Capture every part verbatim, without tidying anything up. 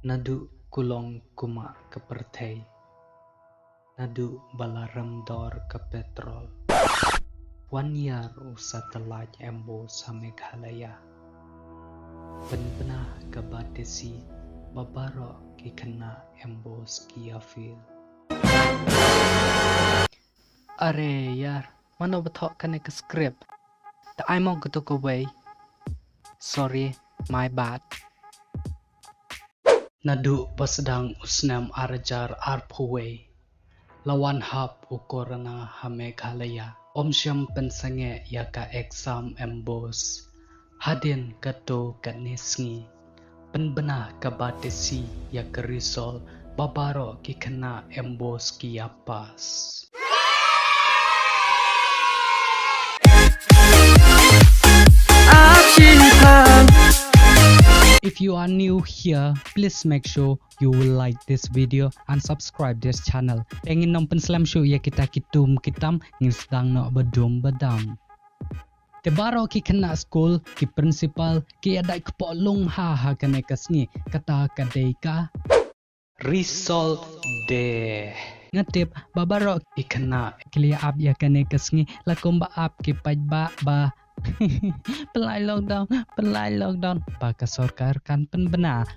Naduh kulong kumah ka pyrthei, naduh ba la rem dor ka petrol, wan ïar u satellite MBOSE ha Meghalaya. Pynbna kaba desi ba baroh ki khynnah MBOSE ki ïa fail. Are ïar, mano ba thoh kane ka script? Te ai mo kato kawei. Sorry, my bad. Naduh ba sdang u snem ar hajar arphew wei, la wan hap u corona ha Meghalaya. Ym shym pynsangeh ïa ka exam MBOSE. Hadien kato katne sngi, pynbna kaba desi ïa ka result ba baroh ki khynnah MBOSE ki ïa pass. If you are new here, please make sure you will like this video and subscribe this channel. Te ngin ym pynslem shuh ïa kita ki tum ki tam, ngin sdang noh ba dum ba dam. Te baroh ki khynnah skul, ki principal, ki ïa dait kpoh lung ha ha kane ka sngi, kata ka dei ka result day. Nga tip ba baroh ki khynnah ki la ïa ap ïa kane ka sngi, la kumba ap ki paidbah ba pynlait lockdown, pynlait lockdown, ba ka sorkar kan pynbna.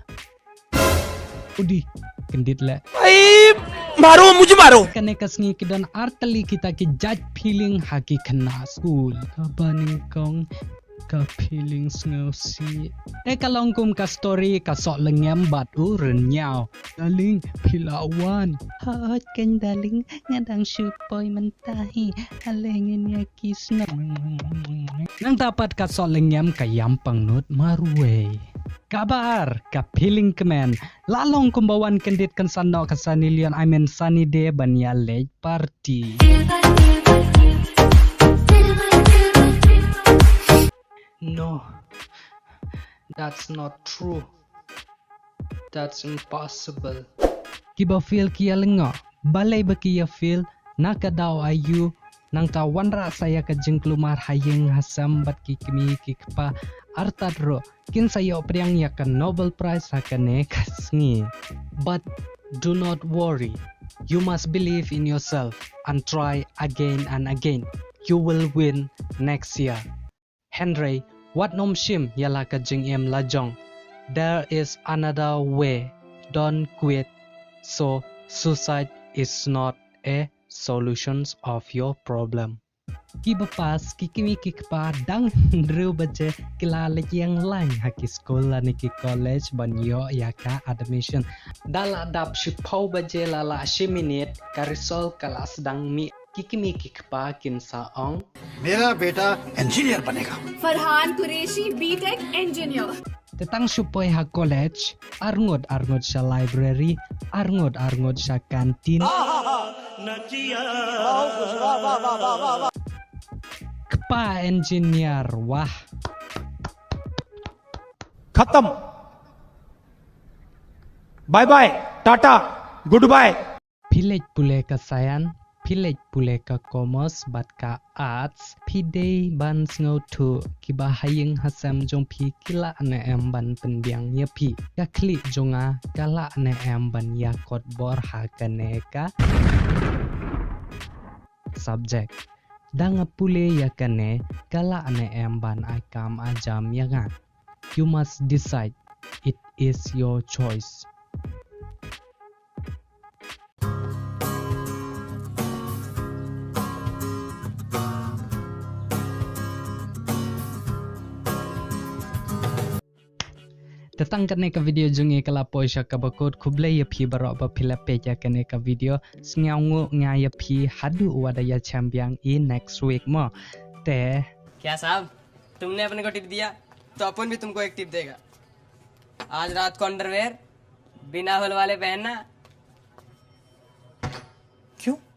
Udi, kyndit leh. Ai, maro, mujhe maro. Kane ka sngi ki don ar tylli kita ki jait feeling ha ki khynnah skul. Kaba nyngkong, ka feeling sngewsih. Te ka long kum ka story ka Soh Lyngem bad u Rynñiaw. Darling, phi lah wan? Hooid keiñ darling, nga dang shu poi mynta hi. Ale ngin ïa kiss noh. Nangta pat ka Soh Lyngem ka ïam pangnud marwei. Kaba ar, ka feeling kmen. La long kumba wan kyndit kynsan noh ka Sunny Leone, I mean Sunny Day, ban ïa leit party. No, that's not true. That's impossible. Kiba fail ki ïa lyngngoh, balei ba ki ïa fail, na ka daw aïu, nangta wanrah sa ïa ka jingkulmar ha ïing ha sem bad ki kmie ki kpa, artat ruh kin sa ïoh pdiang ïa ka Nobel Prize ha kane ka sngi. But do not worry. You must believe in yourself and try again and again. You will win next year. Hynrei wat nym shim ïa la ka jingim lajong. There is another way. Don't quit. So suicide is not a solution of your problem. Kiba pass, ki kmie ki kpa, dang hynriew baje ki la leit ïeng lain ha ki skul lane ki college ban ïoh ïa ka admission. Da la dap shiphew baje la la shi minit, ka result ka la sdang mih. Ki kmie ki kpa kin sa ong, मेरा बेटा engineer बनेगा। Farhan Qureshi, B Tech engineer. Te tang shu poi ha college, arngut arngut sha library, arngut arngut sha canteen. Kpa engineer, wah. खत्म। Bye bye, टाटा, good bye. Phi leit pule ka science, phi leit pule ka commerce bad ka arts, phi dei ban sngewthuh kiba ha ïing ha sem jong phi ki lah ne em ban pynbiang ïa phi. Ka khlieh jong nga ka lah ne em ban ïa kot bor ha kane ka subject. Da nga pule ïa kane ka lah ne em ban ai kam ai jam ïa nga. You must decide. It is your choice. Te tang kane ka video jong ngi ka la poi sha kaba kut. Khublei ïa phi baroh ba phi la peit ïa kane ka video. Sngewnguh nga ïa phi haduh wat da ïa shem biang i next week mo. Te क्या साहब, तुमने अपने को टिप दिया तो अपन भी तुमको एक टिप देगा। आज रात को अंडरवेयर बिना होल वाले पहनना। क्यों?